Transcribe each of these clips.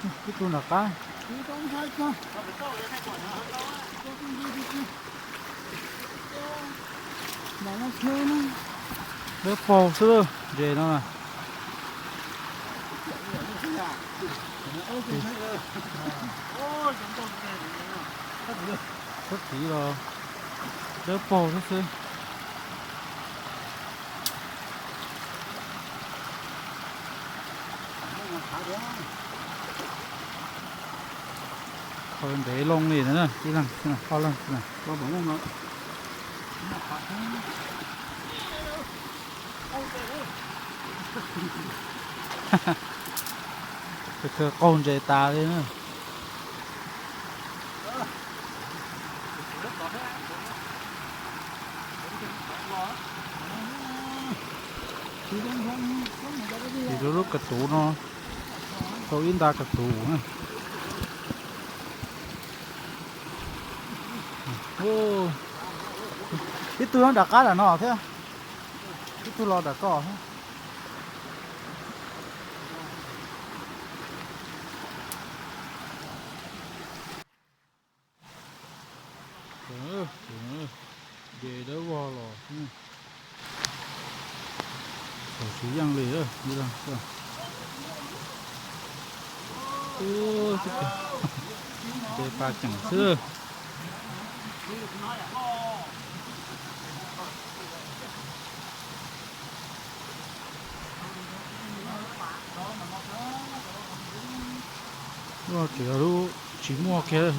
Ib tug nram qab. Dawb paug xwb, ntses no na. Sab tid los dawb paug xwb xwb. Khaws ntev loo li na, ib leeg, ob leeg. Khaws qaug ntses tas li na. Ces rau lub kav tuv no, tau ib nta kav tuv na. Ib tug nyob nram qab nram no thiab, ib tug los nram ko thiab. Ces dawb vog los, tsis yeej li. Ces pa ceem xwb. Lub no tseem yog lub tsis muaj kiag.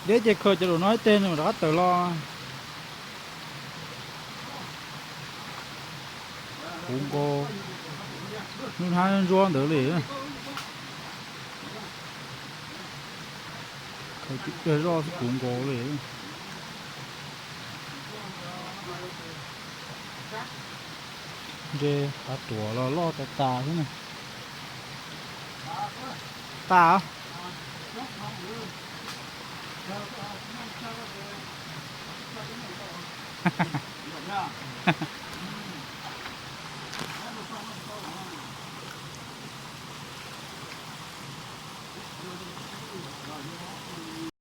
Deb ces khaws cov lus no ib teg nws rov qab tawm los. Puv nkaus lub hnab ntsuab ntawd li. Khaws cig zoj xwb puv nkaus li. Ntses hav tuam los loj tas tas xwb na. Tas.